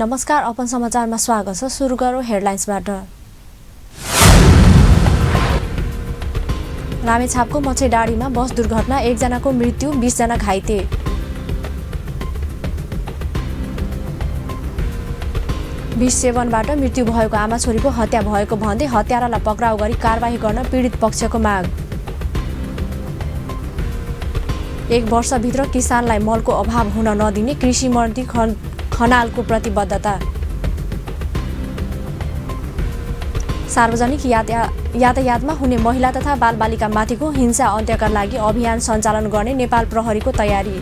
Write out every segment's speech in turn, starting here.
नमस्कार, अपन समाचारमा स्वागत छ। सुरु गरौँ हेडलाइन्सबाट। रामेछापको मछेडाँडीमा बस दुर्घटना, 1 जनाको मृत्यु, 20 जना घाइते। विष सेवनबाट मृत्यु भएको आमा छोरीको हत्या भएको भन्दै हत्यारालाई पक्राउ गरी कारबाही गर्न पीडित पक्षको माग। 1 वर्षभित्र किसानलाई मलको अभाव हुन नदिने कृषि मन्त्री खनालको प्रतिबद्धता। सार्वजनिक यातायातमा हुने महिला तथा बालबालिकामाथिको हिंसा अन्त्यका लागि अभियान सञ्चालन गर्ने नेपाल प्रहरीको तयारी।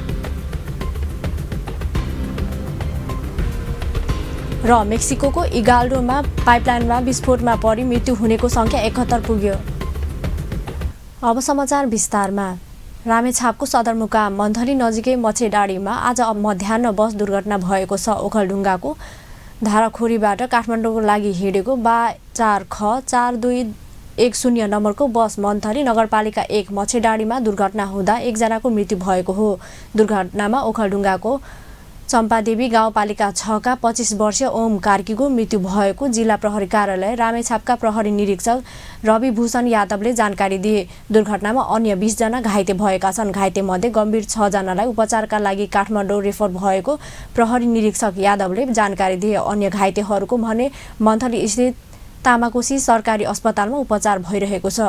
र मेक्सिकोको इगाल्डोमा पाइपलाइनमा विस्फोटमा परि मृत्यु हुनेको सङ्ख्या 71 पुग्यो। अब समाचार विस्तारमा। रामेछापको सदरमुकाम मन्थली नजिकै मछेडाँडीमा आज मध्याह्न बस दुर्घटना भएको छ। ओखलढुङ्गाको धाराखोरीबाट काठमाडौँको लागि हिँडेको 4ख 4210 नम्बरको बस मन्थली नगरपालिका 1 मछेडाँडीमा दुर्घटना हुँदा 1 जनाको मृत्यु भएको हो। दुर्घटनामा ओखलढुङ्गाको चम्पादेवी गाउँपालिका 6 का 25 वर्षीय ओम कार्कीको मृत्यु भएको जिल्ला प्रहरी कार्यालय रामेछापका प्रहरी निरीक्षक रविभूषण यादवले जानकारी दिए। दुर्घटनामा अन्य 20 जना घाइते भएका छन्। घाइतेमध्ये गम्भीर 6 जनालाई उपचारका लागि काठमाडौँ रेफर भएको प्रहरी निरीक्षक यादवले जानकारी दिए। अन्य घाइतेहरूको भने मन्थली स्थित तामाकोसी सरकारी अस्पतालमा उपचार भइरहेको छ।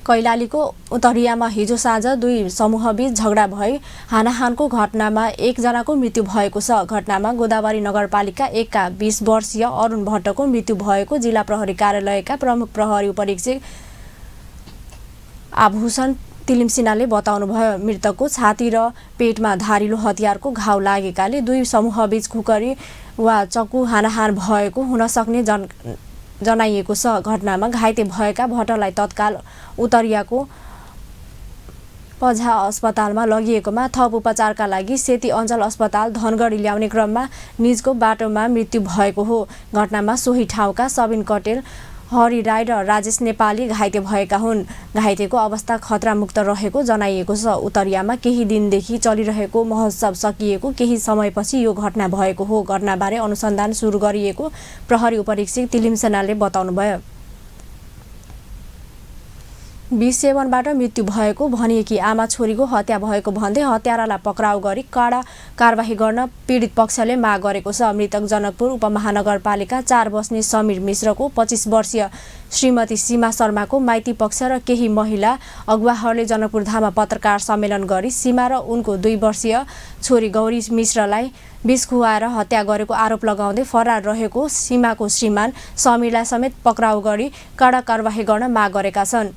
कैलालीको उत्तरियामा हिजो साँझ 2 समूहबीच झगडा भई हानाहानको घटनामा 1 जनाको मृत्यु भएको छ। घटनामा गोदावरी नगरपालिका 1 का 20 वर्षीय अरुण भट्टको मृत्यु भएको जिल्ला प्रहरी कार्यालयका प्रमुख प्रहरी उपरीक्षक आभूषण तिलिमसिनाले बताउनुभयो। मृतकको छाती र पेटमा धारिलो हतियारको घाउ लागेकाले 2 समूहबीच खुकुरी वा चक्कु हानाहान भएको हुन सक्ने जनाइएको छ। घटनामा घाइते भएका भट्टलाई तत्काल उत्तरियाको पझा अस्पतालमा लगिएकोमा थप उपचारका लागि सेती अञ्चल अस्पताल धनगढी ल्याउने क्रममा निजको बाटोमा मृत्यु भएको हो। घटनामा सोही ठाउँका सबिन कटेल, हरि राई र राजेश नेपाली घाइते भएका हुन्। घाइतेको अवस्था खतरामुक्त रहेको जनाइएको छ। उत्तरियामा केही दिनदेखि चलिरहेको महोत्सव सकिएको केही समयपछि यो घटना भएको हो। घटनाबारे अनुसन्धान सुरु गरिएको प्रहरी उपरीक्षक तिलिमसेनाले बताउनुभयो। विष सेवनबाट मृत्यु भएको भनिएकी आमा छोरीको हत्या भएको भन्दै हत्यारालाई पक्राउ गरी कडा कारबाही गर्न पीडित पक्षले माग गरेको छ। मृतक जनकपुर उपमहानगरपालिका 4 बस्ने समीर मिश्रको 25 वर्षीय श्रीमती सीमा शर्माको माइती पक्ष र केही महिला अगुवाहरूले जनकपुरधाममा पत्रकार सम्मेलन गरी सीमा र उनको 2 वर्षीय छोरी गौरी मिश्रलाई विष खुवाएर हत्या गरेको आरोप लगाउँदै फरार रहेको सीमाको श्रीमान समीरलाई समेत पक्राउ गरी कडा कारबाही गर्न माग गरेका छन्।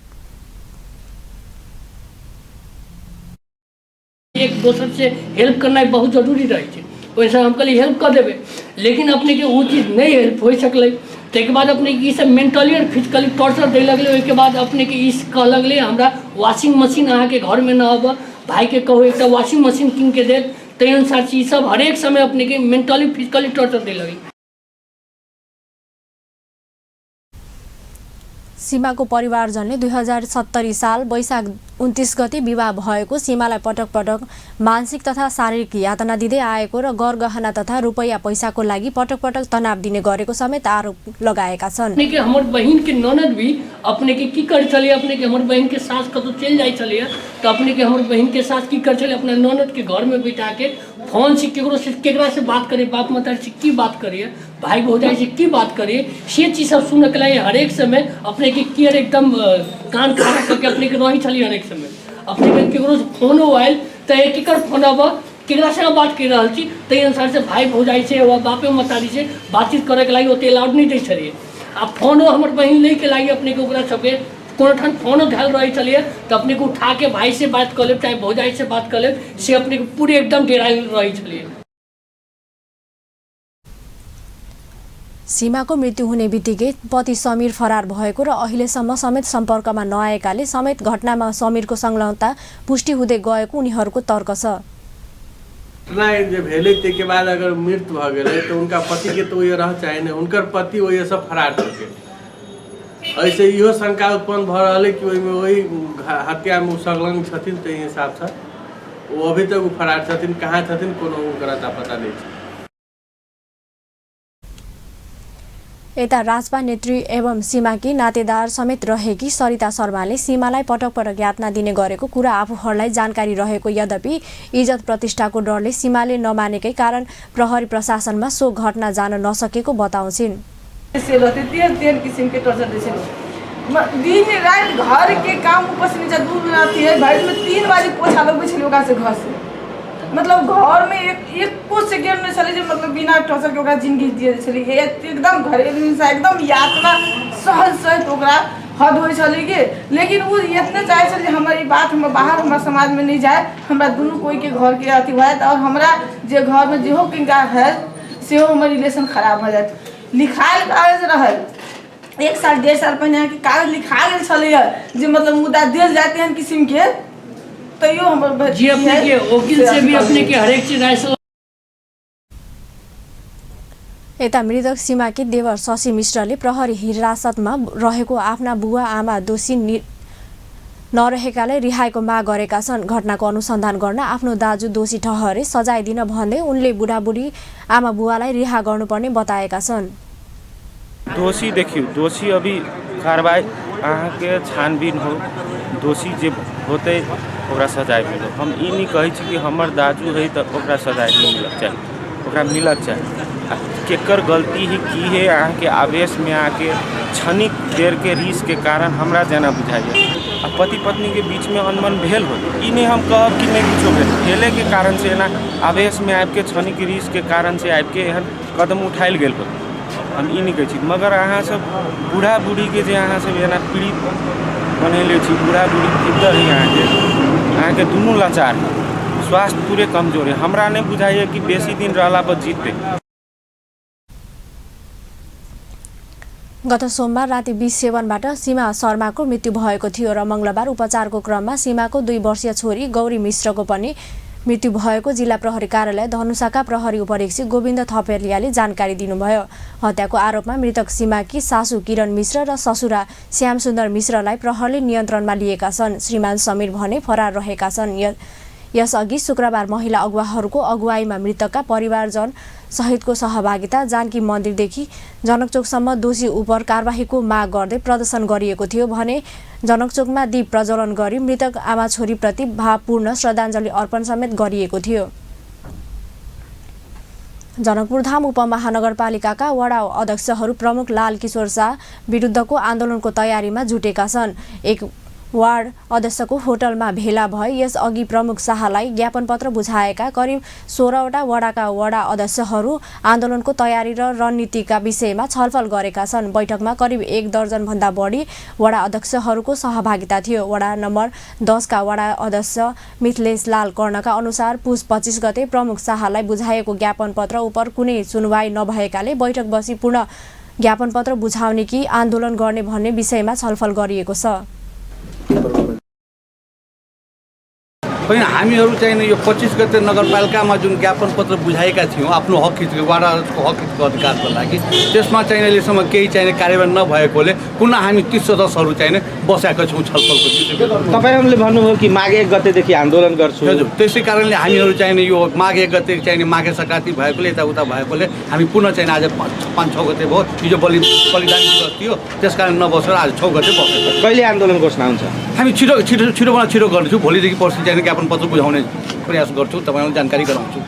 एक दोसर से हेल्प करना बहुत जरूरी रहे थे। वैसे हम कहलिए हेल्प कर देवे, लेकिन अपने के वो चीज़ नहीं हेल्प हो सकल। तक बाद अपने के सब मेंटली और फिजिकली टॉर्चर दे लगले। उसके बाद अपने के इस कह लगले हमरा वॉशिंग मशीन अहाँ के घर में न अब भाई के कहो एक वॉशिंग मशीन किन के दे, तै अनुसार चीज सब हर एक समय अपने के मेंटली फिजिकली टॉर्चर दे लगे। सीमाको परिवारजनले 2070 साल वैशाख 29 गते विवाह भएको सीमालाई पटक पटक मानसिक तथा शारीरिक यातना दिँदै आएको र गरगहना तथा रुपैयाँ पैसाको लागि पटक पटक तनाव दिने गरेको समेत आरोप लगाएका छन्। अपने के हमर बहन के ननद भी अपने के की कर चले, अपने के हमर बहन के सास कतौ चल जाय चले तो अपने के हमर बहन के सास की कर चले, अपने ननद के घर में बैठा के फोन से केकरा से बात करे, बाप माता से की बात करे, भाई भौजाई से की बात करे, से चीज सब सुनने के लिए हर एक समय अपने के केयर एकदम कान खड़ा करके अपने के रही चली। हर एक समय अपने के केकरो फोन आयल तो एक फोन अब केकरा से बात कर रहा छी तै अनुसार से भाई भौजाई से वा बापे मतारी से बातचीत करे के लागि ओते अलाउड नहीं दै छलिए। आ फोन हमर बहन ले के लागि अपने के ओकरा सबके कोनो ठान फोन धैल रही चलिए तो अपने को उठा के भाई से बात कर ले चाहे भौजाई से बात कर ले, से अपने को पूरे एकदम डेराइल रही चलिए। सीमाको मृत्यु हुने बित्तिकै पति समीर फरार भएको र अहिलेसम्म समेत सम्पर्कमा नआएकाले समेत घटनामा समीरको संलग्नता पुष्टि हुँदै गएको उनीहरूको तर्क छ। जब भेले के बाद अगर मृत्यु भ गए तो उनका पति के तो ये रह चाहे नहीं, उनकर पति वो ये सब फरार चुके। ऐसे इहो शंका उत्पन्न भ रहा है कि वही हत्या में संलग्न छथिन, तो हिसाब से वो अभी तक वो फरार छथिन, कहाँ छथिन कोनो ओकरा पता नहीं छ। यता राजपा नेत्री एवं सीमाकी नातेदार समेत रहेकी सरिता शर्माले सीमालाई पटक पटक यातना दिने गरेको कुरा आफूहरूलाई जानकारी रहेको, यद्यपि इज्जत प्रतिष्ठाको डरले सीमाले नमानेकै कारण प्रहरी प्रशासनमा सो घटना जान नसकेको बताउँछिन्। किसिम के टर्चर दिन रात घर के काम ऊपर से नीचे दूर रहती है। भाई में 3 बार पोछा लगे से घर से, मतलब घर में एक सेकेंड में चले, मतलब बिना टर्चर के जिंदगी दिए चली एकदम घरेलू एकदम यातना सहज सहित हद हो चली गए। लेकिन वो इतने चाहे चल हमारी बात हम बाहर हमारे समाज में नहीं जाए, हमारा दोनों कोई के घर के अथी हुआ और हमारा जो घर में जो किनका है से हमारे रिलेशन खराब हो जाए। लिखायल कागज रहे 1 साल 1.5 साल पहले के कागज लिखा गए चले, जो मतलब मुद्दा दिल जाते हैं किस्म के, तो यो हमर जी अपने के वकील से भी अपने के हरेक चीज राय सल्लाह। यता मृतक सीमाकी देवर शशि मिश्रले प्रहरी हिरासतमा रहेको आफ्ना बुवा आमा दोषी नरहेकाले रिहाईको माग गरेका छन्। घटनाको अनुसन्धान गर्न आफ्नो दाजु दोषी ठहरे सजाय दिन भन्दै उनले बुढाबुढी आमा बुवालाई रिहा गर्नुपर्ने बताएका छन्। दोषी देखियो, दोषी अभी कार्रवाई अहाँ के छानबीन हो, दोषी जे होते ओकरा सजाय मिलो। हम ई नहीं कहै छी कि हमर दाजू है तो ओकरा सजाय नहीं मिलक चाही, ओकरा मिलक चाही। केकर गलती ही की है अहाँ के आवेश में आके क्षणिक देर के रीस के कारण हमरा जना बुझाइए। पति पत्नी के बीच में अनबन भेल हो, ई नहीं हम कहब कि नहीं कुछो भेल, भेले के कारण से ना आवेश में आबि के क्षणिक रीस के कारण से आबि के एहन कदम उठायल गेल हो। हम ई नहीं कहै छी, मगर अहाँ सब बूढ़ा बूढ़ी के जे अहाँ सब एना पीड़ित बनैले छी, बूढ़ा बूढ़ी भीतर ही अहाँ के दुनू लाचार है, स्वास्थ्य पूरे कमजोर है। हमरा नहीं बुझाइए कि बेसी दिन रहला पर जीतते। गत सोमबार राति 20 सेवनबाट सीमा शर्माको मृत्यु भएको थियो र मंगलबार उपचारको क्रममा सीमाको 2 वर्षीय छोरी गौरी मिश्रको पनि मृत्यु भएको जिल्ला प्रहरी कार्यालय धनुषाका प्रहरी उपरीक्षक गोविन्द थपेलियाले जानकारी दिनुभयो। हत्याको आरोपमा मृतक सीमाकी सासू किरण मिश्र र ससुरा श्यामसुन्दर मिश्रलाई प्रहरीले नियन्त्रणमा लिएका छन्। श्रीमान समीर भने फरार रहेका छन्। यसअघि शुक्रबार महिला अगुवाहरूको अगुवाईमा मृतकका परिवारजन सहितको सहभागिता जानकी मन्दिरदेखि जनकचोकसम्म दोषी उप कारबाहीको माग गर्दै प्रदर्शन गरिएको थियो भने जनकचोकमा दीप प्रज्वलन गरी मृतक आमा छोरीप्रति भावपूर्ण श्रद्धाञ्जली अर्पण समेत गरिएको थियो। जनकपुरधाम उपमहानगरपालिकाका वडा अध्यक्षहरू प्रमुख लाल किशोर शाह विरुद्धको आन्दोलनको तयारीमा जुटेका छन्। एक वार्ड अध्यक्षको होटलमा भेला भए यसअघि प्रमुख शाहलाई ज्ञापन पत्र बुझाएका करिब 16वटा वडाका वडा अध्यक्षहरू आन्दोलनको तयारी र रणनीतिका विषयमा छलफल गरेका छन्। बैठकमा करिब 1 दर्जन भन्दा बढी वडा अध्यक्षहरूको सहभागिता थियो। वडा नम्बर 10 का वडा अध्यक्ष मिथिलेश लाल कर्णका अनुसार पुस 25 गते प्रमुख शाहलाई बुझाएको ज्ञापन पत्र उप कुनै सुनवाई नभएकाले बैठक बसी पूर्ण ज्ञापन पत्र बुझाउने कि आन्दोलन गर्ने भन्ने विषयमा छलफल गरिएको छ। होइन हामीहरू चाहिँ यो 25 गते नगरपालिकामा जुन ज्ञापन पत्र बुझाएका थियौँ आफ्नो हक हितको वाडाको हक हितको अधिकारको लागि, त्यसमा चाहिँ अहिलेसम्म केही चाहिँ कार्यान्वयन नभएकोले पुनः हामी 30 सदस्यहरू चाहिँ बसेका छौँ छलफलको। तपाईँहरूले भन्नुभयो कि माघ 1 गतेदेखि आन्दोलन गर्छु। हजुर, त्यसै कारणले हामीहरू चाहिँ यो माघ 1 गते चाहिँ माघे सङ्क्रान्ति भएकोले यताउता भएकोले हामी पुनः चाहिँ आज 5-6 गते भयो, हिजो बलिदान दिवस थियो, त्यस कारण नबसेर आज 6 गते बसेको। कहिले आन्दोलन घोषणा हुन्छ? हामी छिटोभन्दा छिटो गर्नेछौँ। भोलिदेखि पर्सि चाहिँ ज्ञापन पत्र बुझाउने प्रयास गर्छु, तपाईँलाई जानकारी गराउँछु।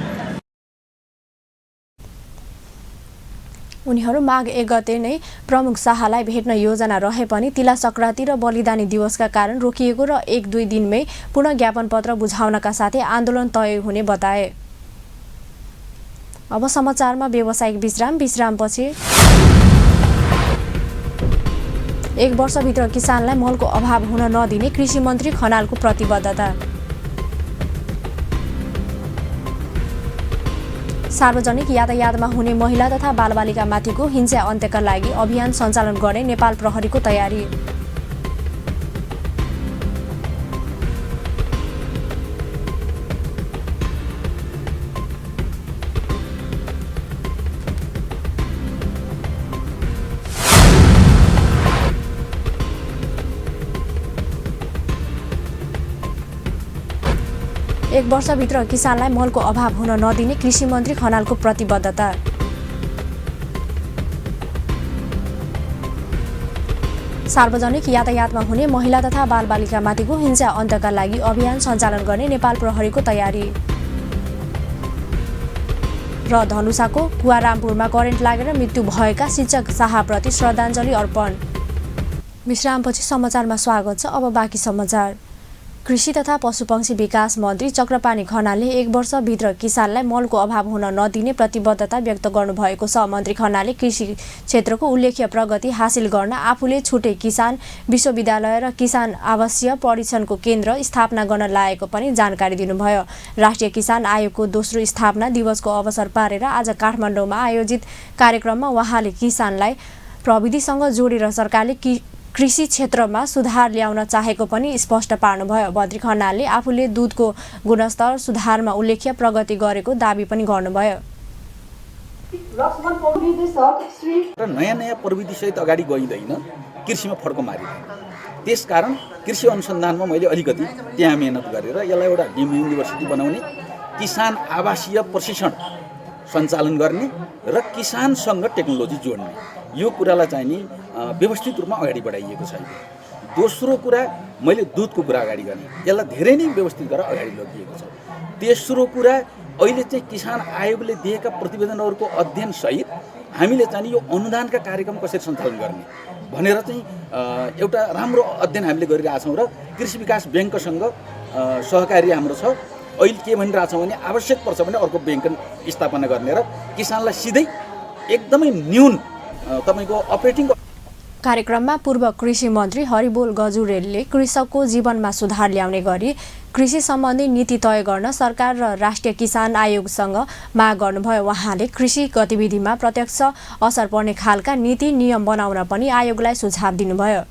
उनीहरू माघ 1 गते नै प्रमुख शाहलाई भेट्न योजना रहे पनि तिला संक्रान्ति र बलिदानी दिवसका कारण रोकिएको र 1-2 दिनमै पुनः ज्ञापन पत्र बुझाउनका साथै आन्दोलन तय हुने बताए। अब समाचारमा व्यावसायिक विश्रामपछि 1 वर्षभित्र किसानलाई मलको अभाव हुन नदिने कृषि मन्त्री खनालको प्रतिबद्धता। सार्वजनिक यातायातमा हुने महिला तथा बालबालिकामाथिको हिंसा अन्त्यका लागि अभियान सञ्चालन गर्ने नेपाल प्रहरीको तयारी। 1 वर्षभित्र किसानलाई मलको अभाव हुन नदिने कृषि मन्त्री खनालको प्रतिबद्धता। सार्वजनिक यातायातमा हुने महिला तथा बालबालिकामाथिको हिंसा अन्त्यका लागि अभियान सञ्चालन गर्ने नेपाल प्रहरीको तयारी। र धनुषाको कुवारामपुरमा करेन्ट लागेर मृत्यु भएका शिक्षक शाहप्रति श्रद्धाञ्जली अर्पण। विश्रामपछि समाचारमा स्वागत छ। अब बाँकी समाचार। कृषि तथा पशुपक्षी विकास मन्त्री चक्रपाणी खनालले 1 वर्षभित्र किसानलाई मलको अभाव हुन नदिने प्रतिबद्धता व्यक्त गर्नुभएको छ। मन्त्री खनालले कृषि क्षेत्रको उल्लेख्य प्रगति हासिल गर्न आफूले छुटे किसान विश्वविद्यालय र किसान आवासीय परीक्षणको केन्द्र स्थापना गर्न लागेको पनि जानकारी दिनुभयो। राष्ट्रिय किसान आयोगको दोस्रो स्थापना दिवसको अवसर पारेर आज काठमाडौँमा आयोजित कार्यक्रममा उहाँले किसानलाई प्रविधिसँग जोडेर सरकारले कृषि क्षेत्रमा सुधार ल्याउन चाहेको पनि स्पष्ट पार्नुभयो। मन्त्री खनालले आफूले दूधको गुणस्तर सुधारमा उल्लेख्य प्रगति गरेको दावी पनि गर्नुभयो। र नयाँ प्रविधिसहित अगाडि गइँदैन, कृषिमा फड्को मारिँदैन। त्यसकारण कृषि अनुसन्धानमा मैले अलिकति त्यहाँ मेहनत गरेर यसलाई एउटा डिम्ड युनिभर्सिटी बनाउने, किसान आवासीय प्रशिक्षण सञ्चालन गर्ने र किसानसँग टेक्नोलोजी जोड्ने, यो कुरालाई चाहिँ नि व्यवस्थित रूपमा अगाडि बढाइएको छैन। दोस्रो कुरा मैले दूधको कुरा अगाडि गर्ने, यसलाई धेरै नै व्यवस्थित गरेर अगाडि लगिएको छ। तेस्रो कुरा अहिले चाहिँ किसान आयोगले दिएका प्रतिवेदनहरूको अध्ययनसहित हामीले चाहिँ यो अनुदानका कार्यक्रम कसरी सञ्चालन गर्ने भनेर चाहिँ एउटा राम्रो अध्ययन हामीले गरिरहेछौँ र कृषि विकास ब्याङ्कसँग सहकारी हाम्रो छ। अहिले के भनिरहेछौँ भने आवश्यक पर्छ भने अर्को ब्याङ्क स्थापना गर्ने र किसानलाई सिधै एकदमै न्यून तपाईँको अपरेटिङ। कार्यक्रममा पूर्व कृषि मन्त्री हरिबोल गजुरेलले कृषकको जीवनमा सुधार ल्याउने गरी कृषि सम्बन्धी नीति तय गर्न सरकार र राष्ट्रिय किसान आयोगसँग माग गर्नुभयो। उहाँले कृषि गतिविधिमा प्रत्यक्ष असर पर्ने खालका नीति नियम बनाउन पनि आयोगलाई सुझाव दिनुभयो।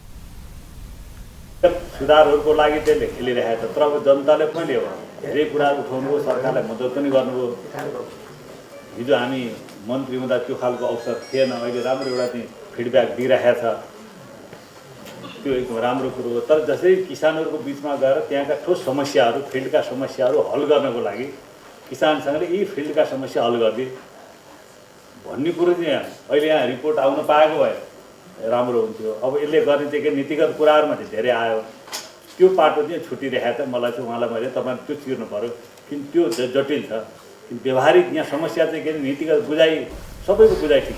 सुधारहरूको लागि त्यसले खेलिरहेको छ, तर अब जनताले पनि धेरै कुरा उठाउनुभयो, सरकारलाई मद्दत पनि गर्नुभयो। हिजो हामी मन्त्री हुँदा त्यो खालको अवसर थिएन, अहिले राम्रो एउटा चाहिँ फिडब्याक दिइरहेको छ, त्यो एकदम राम्रो कुरो हो। तर जसरी किसानहरूको बिचमा गएर त्यहाँका ठोस समस्याहरू, फिल्डका समस्याहरू हल गर्नको लागि किसानसँगले यी फिल्डका समस्या हल गरिदिए भन्ने कुरो चाहिँ अहिले यहाँ रिपोर्ट आउन पाएको भए राम्रो हुन्थ्यो। अब यसले गर्ने चाहिँ नीतिगत कुराहरूमा चाहिँ धेरै आयो, त्यो पाटो चाहिँ छुटिरहेको छ। मलाई चाहिँ उहाँलाई मैले तपाईँले त्यो चिर्नु पऱ्यो, किन त्यो जटिल छ। व्यवहारिक यहाँ समस्या चाहिँ के नीतिगत बुझाइ, सबैको बुझाइ ठिक।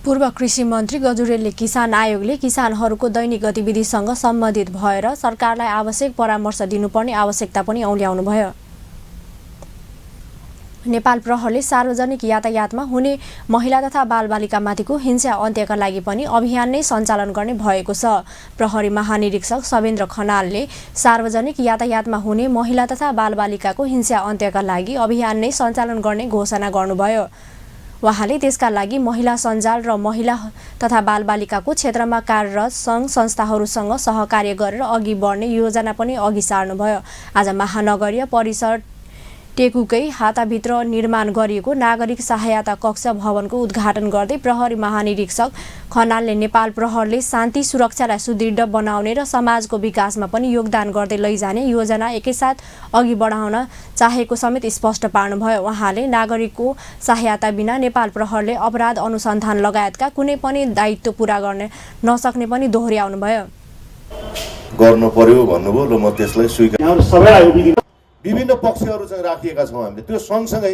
पूर्व कृषि मन्त्री गजुरेलले किसान आयोगले किसानहरूको दैनिक गतिविधिसँग सम्बन्धित भएर सरकारलाई आवश्यक परामर्श दिनुपर्ने आवश्यकता पनि औल्याउनुभयो। नेपाल प्रहरीले सार्वजनिक यातायातमा हुने महिला तथा बालबालिकामाथिको हिंसा अन्त्यका लागि पनि अभियान नै सञ्चालन गर्ने भएको छ। प्रहरी महानिरीक्षक सवेन्द्र खनालले सार्वजनिक यातायातमा हुने महिला तथा बालबालिकाको हिंसा अन्त्यका लागि अभियान नै सञ्चालन गर्ने घोषणा गर्नुभयो। उहाँले त्यसका लागि महिला सञ्जाल र महिला तथा बालबालिकाको क्षेत्रमा कार्यरत सङ्घ संस्थाहरूसँग सहकार्य गरेर अघि बढ्ने योजना पनि अघि सार्नुभयो। आज महानगरीय परिसर टेकुकै हाताभित्र निर्माण गरिएको नागरिक सहायता कक्ष भवनको उद्घाटन गर्दै प्रहरी महानिरीक्षक खनालले नेपाल प्रहरीले शान्ति सुरक्षालाई सुदृढ बनाउने र समाजको विकासमा पनि योगदान गर्दै लैजाने योजना एकैसाथ अघि बढाउन चाहेको समेत स्पष्ट पार्नुभयो। उहाँले नागरिकको सहायता बिना नेपाल प्रहरीले अपराध अनुसन्धान लगायतका कुनै पनि दायित्व पूरा गर्न नसक्ने पनि दोहोर्याउनुभयो। गर्नु पर्यो भन्नुभयो र म त्यसलाई स्वीकार। विभिन्न पक्षहरू चाहिँ राखिएका छौँ हामीले, त्यो सँगसँगै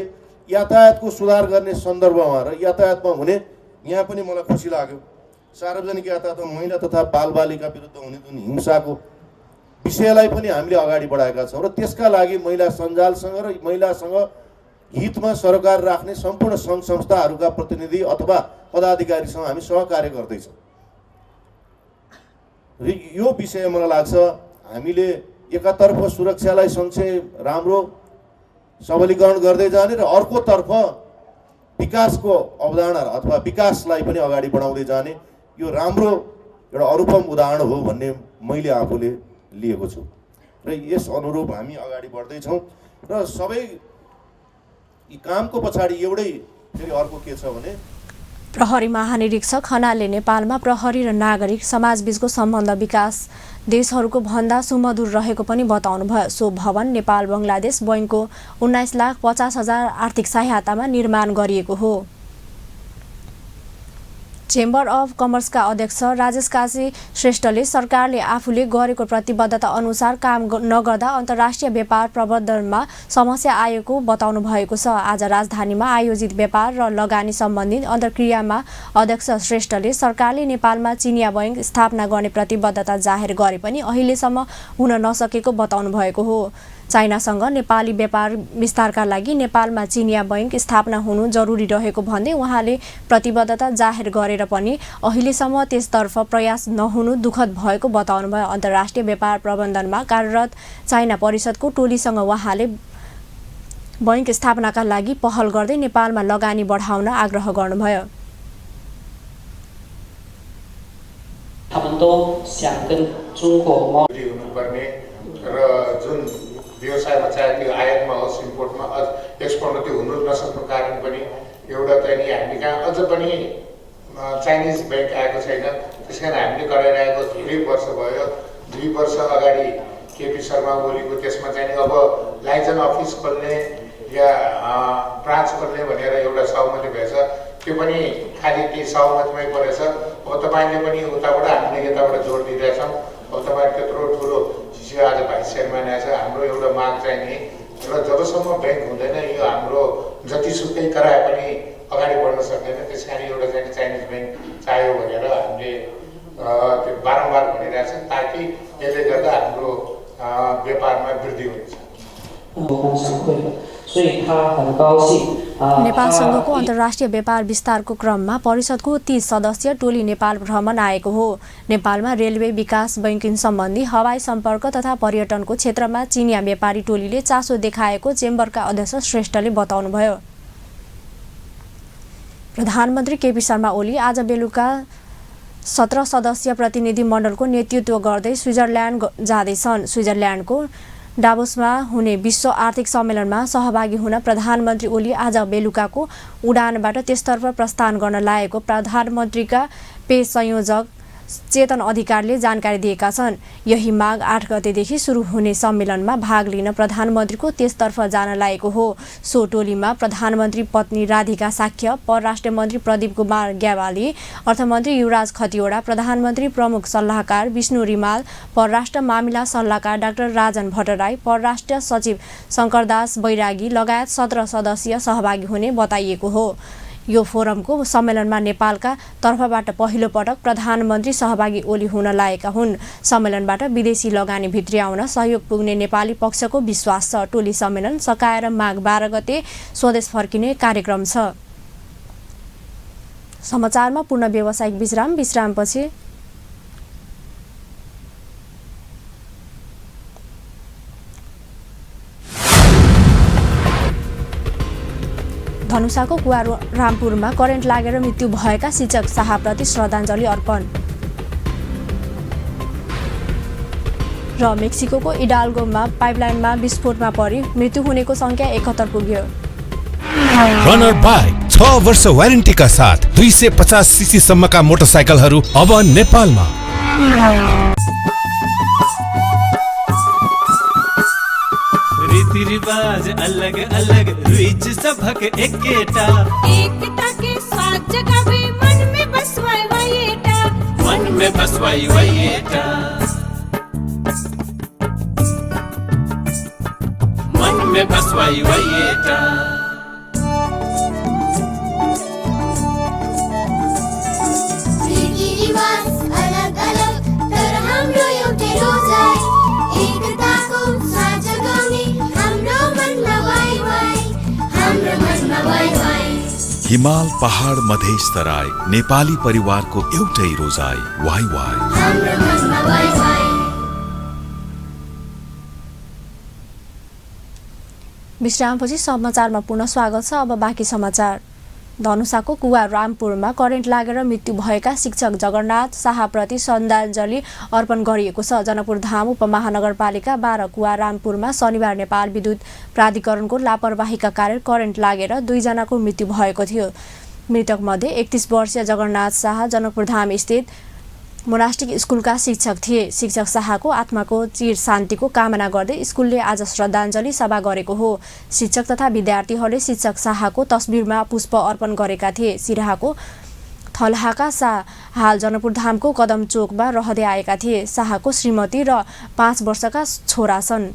यातायातको सुधार गर्ने सन्दर्भमा र यातायातमा हुने, यहाँ पनि मलाई खुसी लाग्यो सार्वजनिक यातायातमा महिला तथा बालबालिका विरुद्ध हुने जुन हिंसाको विषयलाई पनि हामीले अगाडि बढाएका छौँ र त्यसका लागि महिला सञ्जालसँग र महिलासँग हितमा सरकार राख्ने सम्पूर्ण सङ्घ संस्थाहरूका प्रतिनिधि अथवा पदाधिकारीसँग हामी सहकार्य गर्दैछौँ। र यो विषय मलाई लाग्छ हामीले एकातर्फ सुरक्षालाई सँगसँगै राम्रो सबलीकरण गर्दै जाने र अर्कोतर्फ विकासको अवधारणा अथवा विकासलाई पनि अगाडि बढाउँदै जाने, यो राम्रो एउटा अनुपम उदाहरण हो भन्ने मैले आफूले लिएको छु र यस अनुरूप हामी अगाडि बढ्दैछौँ। र सबै कामको पछाडि एउटै फेरि अर्को के छ भने प्रहरी महानिरीक्षक खनालले नेपालमा प्रहरी र नागरिक समाजबीचको सम्बन्ध विकास देशहरूको भन्दा सुमधुर रहेको पनि बताउनुभयो। सो भवन नेपाल बङ्गलादेश बैंकको 19,50,000 आर्थिक सहायतामा निर्माण गरिएको हो। चेम्बर अफ कमर्सका अध्यक्ष राजेश काजी श्रेष्ठले सरकारले आफूले गरेको प्रतिबद्धता अनुसार काम नगर्दा अन्तर्राष्ट्रिय व्यापार प्रबन्धनमा समस्या आएको बताउनु भएको छ। आज राजधानीमा आयोजित व्यापार र लगानी सम्बन्धी अन्तर्क्रियामा अध्यक्ष श्रेष्ठले सरकारले नेपालमा चिनिया बैंक स्थापना गर्ने प्रतिबद्धता जाहेर गरे पनि अहिलेसम्म हुन नसकेको बताउनु भएको हो। चाइनासँग नेपाली व्यापार विस्तारका लागि नेपालमा चिनिया बैंक स्थापना हुनु जरुरी रहेको भन्दै उहाँले प्रतिबद्धता जाहेर गरेर पनि अहिलेसम्म त्यसतर्फ प्रयास नहुनु दुःखद भएको बताउनुभयो। अन्तर्राष्ट्रिय व्यापार प्रबन्धनमा कार्यरत चाइना परिषदको टोलीसँग उहाँले बैंक स्थापनाका लागि पहल गर्दै नेपालमा लगानी बढाउन आग्रह गर्नुभयो। व्यवसायमा चाहे त्यो आयातमा होस् इम्पोर्टमा एक्सपोर्टमा त्यो हुनु नसक्नु कारण पनि एउटा चाहिँ नि हामी कहाँ अझ पनि चाइनिज बैंक आएको छैन। त्यस कारण हामीले गराइरहेको धेरै वर्ष भयो। 2 वर्ष अगाडि केपी शर्मा ओलीको त्यसमा चाहिँ अब लाइसेन्स अफिस खोल्ने या ब्रान्च खोल्ने भनेर एउटा सहमति भएछ। त्यो पनि खालि त्यही सहमतिमै परेछ। अब तपाईँले पनि उताबाट हामीले यताबाट जोड दिइरहेछौँ। अब तपाईँ त्यत्रो ठुलो आज भाइस चेयरम्यान आएछ। हाम्रो एउटा माग चाहिँ नि र जबसम्म ब्याङ्क हुँदैन यो हाम्रो जतिसुकै कराए पनि अगाडि बढ्न सक्दैन। त्यस कारण एउटा चाहिँ चाइनिज ब्याङ्क चाहियो भनेर हामीले त्यो बारम्बार भनिरहेछ ताकि यसले गर्दा हाम्रो व्यापारमा वृद्धि हुन्छ। नेपालसँगको अन्तर्राष्ट्रिय व्यापार विस्तारको क्रममा परिषदको 30 सदस्यीय टोली नेपाल भ्रमण आएको हो। नेपालमा रेलवे विकास बैंकिङ सम्बन्धी हवाई सम्पर्क तथा पर्यटनको क्षेत्रमा चिनिया व्यापारी टोलीले चासो देखाएको चेम्बरका अध्यक्ष श्रेष्ठले बताउनुभयो। प्रधानमन्त्री केपी शर्मा ओली आज बेलुका 17 सदस्यीय प्रतिनिधि मण्डलको नेतृत्व गर्दै स्विजरल्यान्ड जाँदैछन्। स्विजरल्यान्डको डाभोसमा हुने विश्व आर्थिक सम्मेलनमा सहभागी हुन प्रधानमन्त्री ओली आज बेलुकाको उडानबाट त्यसतर्फ प्रस्थान गर्न लागेको प्रधानमन्त्रीका पेश संयोजक चेतन अधिकारीले जानकारी दिएका छन्। यही माघ 8 गतेदेखि सुरु हुने सम्मेलनमा भाग लिन प्रधानमन्त्रीको त्यसतर्फ जान लागेको हो। सो टोलीमा प्रधानमन्त्री पत्नी राधिका साक्य, परराष्ट्र मन्त्री प्रदीप कुमार ग्यावाली, अर्थमन्त्री युवराज खतिवडा, प्रधानमन्त्री प्रमुख सल्लाहकार विष्णु रिमाल, परराष्ट्र मामिला सल्लाहकार डाक्टर राजन भट्टराई, परराष्ट्र सचिव शङ्करदास बैरागी लगायत 17 सदस्य सहभागी हुने बताइएको हो। यो फोरमको सम्मेलनमा नेपालका तर्फबाट पहिलो पटक प्रधानमन्त्री सहभागी ओली हुन लागेका हुन्। सम्मेलनबाट विदेशी लगानी भित्री आउन सहयोग पुग्ने नेपाली पक्षको विश्वास छ। टोली सम्मेलन सकाएर माघ 12 गते स्वदेश फर्किने कार्यक्रम छ। समाचारमा पूर्ण व्यावसायिक विश्रामपछि धनुषाको कुवा रामपुरमा करेन्ट लागेर मृत्यु भएका शिक्षक शाहप्रति श्रद्धाञ्जली अर्पण र मेक्सिकोको इडाल्गोमा पाइपलाइनमा विस्फोटमा परि मृत्यु हुनेको संख्या 71 पुग्यो। रनर बाइक 6 वर्ष वारेन्टीका साथ 250 सीसी सम्मका मोटरसाइकलहरू अब नेपालमा। रीतिरिवाज अलग अलग रुचि सबक एकेटा के साथ जगावे मन में बसवाई वहीटा मन में बसवाई वहीटा मन में बसवाई वहीटा रीतिरिवाज अलग अलग तर हाम्रो एउटै रोजाइ एकताको साथ जगाउने हाम्रो मनमा वाइ वाइ हिमाल पहाड मधेस तराई नेपाली परिवारको एउटै रोजाइ वाइ वाइ। विश्रामपछि समाचारमा पुनः स्वागत छ। अब बाँकी समाचार। धनुषाको कुवा रामपुरमा करेन्ट लागेर मृत्यु भएका शिक्षक जगन्नाथ शाहप्रति श्रद्धाञ्जली अर्पण गरिएको छ। जनकपुर धाम उपमहानगरपालिका 12 कुवा रामपुरमा शनिबार नेपाल विद्युत प्राधिकरणको लापरवाहीका कारण करेन्ट लागेर 2 जनाको मृत्यु भएको थियो। मृतक मध्ये 31 वर्षीय जगन्नाथ शाह जनकपुरधाम स्थित मोनास्टिक स्कुलका शिक्षक थिए। शिक्षक शाहको आत्माको चिर शान्तिको कामना गर्दै स्कुलले आज श्रद्धाञ्जली सभा गरेको हो। शिक्षक तथा विद्यार्थीहरूले शिक्षक शाहको तस्बिरमा पुष्प अर्पण गरेका थिए। सिराहाको थलहाका शाह हाल जनकपुरधामको कदमचोकमा रहँदै आएका थिए। शाहको श्रीमती र 5 वर्षका छोरा छन्।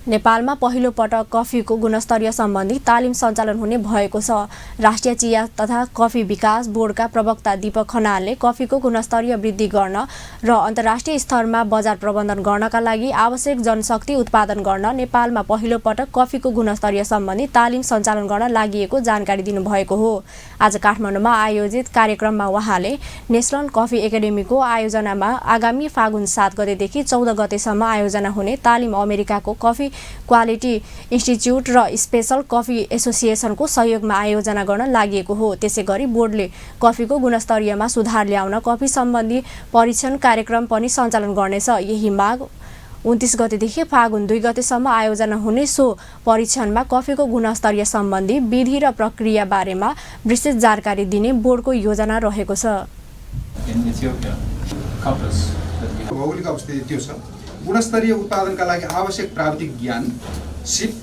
नेपालमा पहिलो पटक कफीको गुणस्तरीय सम्बन्धी तालिम सञ्चालन हुने भएको छ। राष्ट्रिय चिया तथा कफी विकास बोर्डका प्रवक्ता दीपक खनालले कफीको गुणस्तरीय वृद्धि गर्न र अन्तर्राष्ट्रिय स्तरमा बजार प्रबन्धन गर्नका लागि आवश्यक जनशक्ति उत्पादन गर्न नेपालमा पहिलो पटक कफीको गुणस्तरीय सम्बन्धी तालिम सञ्चालन गर्न लागि जानकारी दिनुभएको हो। आज काठमाडौँमा आयोजित कार्यक्रममा उहाँले नेसनल कफी एकाडेमीको आयोजनामा आगामी फागुन 7 गतेदेखि 14 गतेसम्म आयोजना हुने तालिम अमेरिकाको कफी क्वालिटी इन्स्टिच्युट र स्पेशल कफी एसोसिएसनको सहयोगमा आयोजना गर्न लागि हो। त्यसैगरी बोर्डले कफीको गुणस्तरीयमा सुधार ल्याउन कफी सम्बन्धी परीक्षण कार्यक्रम पनि सञ्चालन गर्नेछ। यही माग 29 गतेदेखि फागुन 2 गतेसम्म आयोजना हुने सो परीक्षणमा कफीको गुणस्तरीय सम्बन्धी विधि र प्रक्रिया बारेमा विस्तृत जानकारी दिने बोर्डको योजना रहेको छ। भौगोलिक अवस्था त्यो छ। गुणस्तरीय उत्पादनका लागि आवश्यक प्राविधिक ज्ञान, सिप,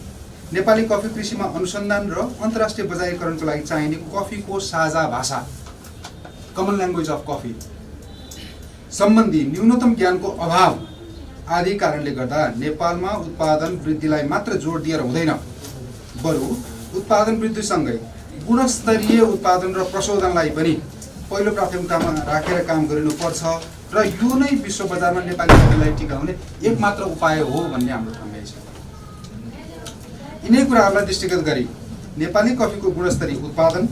नेपाली कफी कृषिमा अनुसन्धान र अन्तर्राष्ट्रिय बजारीकरणको लागि चाहिने कफीको साझा भाषा, कमन ल्याङ्ग्वेज अफ कफी सम्बन्धी न्यूनतम ज्ञानको अभाव आदि कारणले गर्दा नेपालमा उत्पादन वृद्धिलाई मात्र जोड दिएर हुँदैन, बरु उत्पादन वृद्धिसँगै गुणस्तरीय उत्पादन र प्रशोधनलाई पनि पहिलो प्राथमिकतामा राखेर काम गरिनुपर्छ र यो नै विश्व बजारमा नेपाली कफीलाई टिकाउने एकमात्र उपाय हो भन्ने हाम्रो ठम्याइ छ। यिनै कुराहरूलाई दृष्टिगत गरी नेपाली कफीको गुणस्तरीय उत्पादन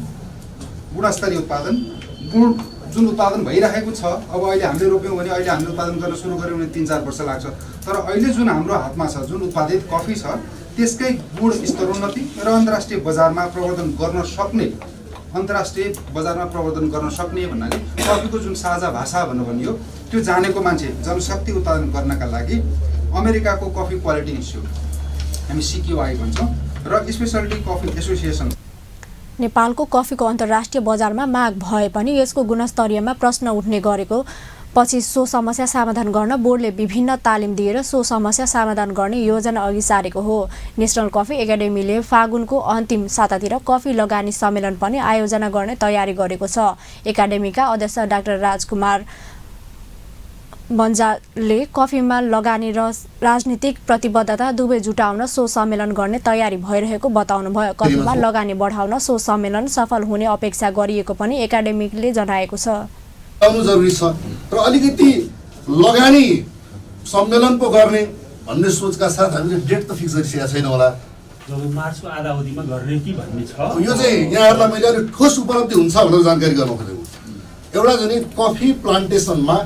जुन उत्पादन भइरहेको छ, अब अहिले हामीले रोप्यौँ भने अहिले हामीले उत्पादन गर्न सुरु गऱ्यौँ भने 3-4 वर्ष लाग्छ, तर अहिले जुन हाम्रो हातमा छ, जुन उत्पादित कफी छ, त्यसकै गुण स्तरोन्नति र अन्तर्राष्ट्रिय बजारमा प्रवर्धन गर्न सक्ने भन्नाले कफीको जुन साझा भाषा भन्नुभयो त्यो जानेको मान्छे जनशक्ति उत्पादन गर्नका लागि अमेरिकाको कफी क्वालिटी इन्स्टिच्युट हामी CQI भन्छौँ र स्पेशलिटी कफी एसोसिएसन नेपालको कफीको अन्तर्राष्ट्रिय बजारमा माग भए पनि यसको गुणस्तरीयमा प्रश्न उठ्ने गरेको पछि सो समस्या समाधान गर्न बोर्डले विभिन्न तालिम दिएर सो समस्या समाधान गर्ने योजना अघि सारेको हो। नेसनल कफी एकाडेमीले फागुनको अन्तिम सातातिर कफी लगानी सम्मेलन पनि आयोजना गर्ने तयारी गरेको छ। एकाडेमीका अध्यक्ष डाक्टर राजकुमार बन्जालले कफीमा लगानी र राजनीतिक प्रतिबद्धता दुवै जुटाउन सो सम्मेलन गर्ने तयारी भइरहेको बताउनुभयो। कफीमा लगानी बढाउन सो सम्मेलन सफल हुने अपेक्षा गरिएको पनि एकाडेमीले जनाएको छ। जरुरी छ र अलिकति लगानी सम्मेलन पो गर्ने भन्ने सोचका साथ हामीले डेट त फिक्स गरिसकेका छैन होला। मार्चको आधा अवधिमा गर्ने कि भन्ने छ। यो चाहिँ यहाँहरूलाई मैले अलिक ठोस उपलब्धि हुन्छ भनेर जानकारी गर्न खोजेको। एउटा चाहिँ कफी प्लान्टेसनमा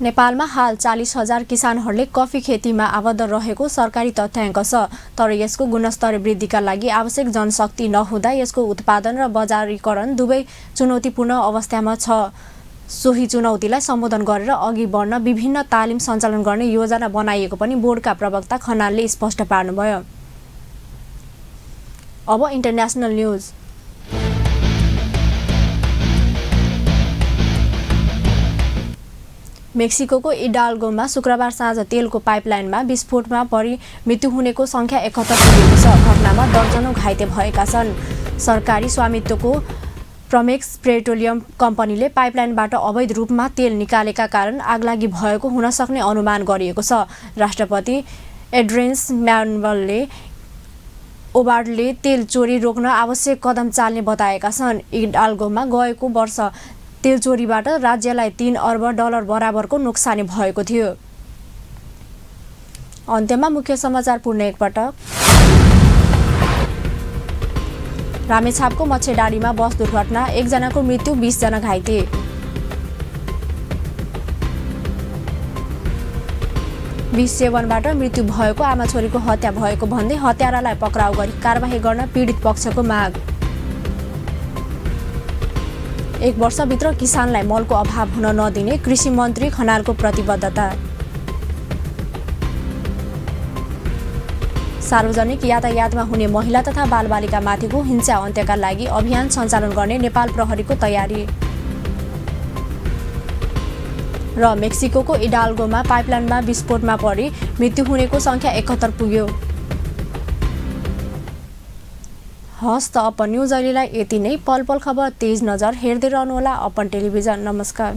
नेपालमा हाल 40,000 किसानहरूले कफी खेतीमा आबद्ध रहेको सरकारी तथ्याङ्क छ, तर यसको गुणस्तर वृद्धिका लागि आवश्यक जनशक्ति नहुँदा यसको उत्पादन र बजारीकरण दुवै चुनौतीपूर्ण अवस्थामा छ। सोही चुनौतीलाई सम्बोधन गरेर अघि बढ्न विभिन्न तालिम सञ्चालन गर्ने योजना बनाइएको पनि बोर्डका प्रवक्ता खनालले स्पष्ट पार्नुभयो। अब इन्टरनेसनल न्युज। मेक्सिकोको इडाल्गोमा शुक्रबार साँझ तेलको पाइपलाइनमा विस्फोटमा परि मृत्यु हुनेको संख्या 71 पुगेको छ। घटनामा दर्जनौं घाइते भएका छन्। सरकारी स्वामित्वको प्रमेक्स पेट्रोलियम कम्पनीले पाइपलाइनबाट अवैध रूपमा तेल निकालेका कारण आगलागी भएको हुन सक्ने अनुमान गरिएको छ। राष्ट्रपति एड्रेन्स म्यानुअलले ओबार्डले तेल चोरी रोक्न आवश्यक कदम चाल्ने बताएका छन्। इडाल्गोमा गएको वर्ष तेल चोरीबाट राज्यलाई $3 अर्ब बराबरको नोक्सानी भएको थियो। अन्त्यमा मुख्य समाचार पुनः एकपटक। रामेछापको मच्छेडाँडीमा बस दुर्घटना, 1 जनाको मृत्यु, 20 जना घाइते। विष सेवनबाट मृत्यु भएको, आमा छोरीको हत्या भएको भन्दै हत्यारालाई पक्राउ गरी कारबाही गर्न पीडित पक्षको माग। 1 वर्षभित्र किसानलाई मलको अभाव हुन नदिने कृषि मन्त्री खनालको प्रतिबद्धता। सार्वजनिक यातायातमा हुने महिला तथा बालबालिकामाथिको हिंसा अन्त्यका लागि अभियान सञ्चालन गर्ने नेपाल प्रहरीको तयारी। र मेक्सिकोको इडाल्गोमा पाइपलाइनमा विस्फोटमा परि मृत्यु हुनेको संख्या 71 पुग्यो। हस् त अपन न्युज अहिलेलाई यति नै। पल पल खबर तेज नजर हेर्दै रहनुहोला अपन टेलिभिजन। नमस्कार।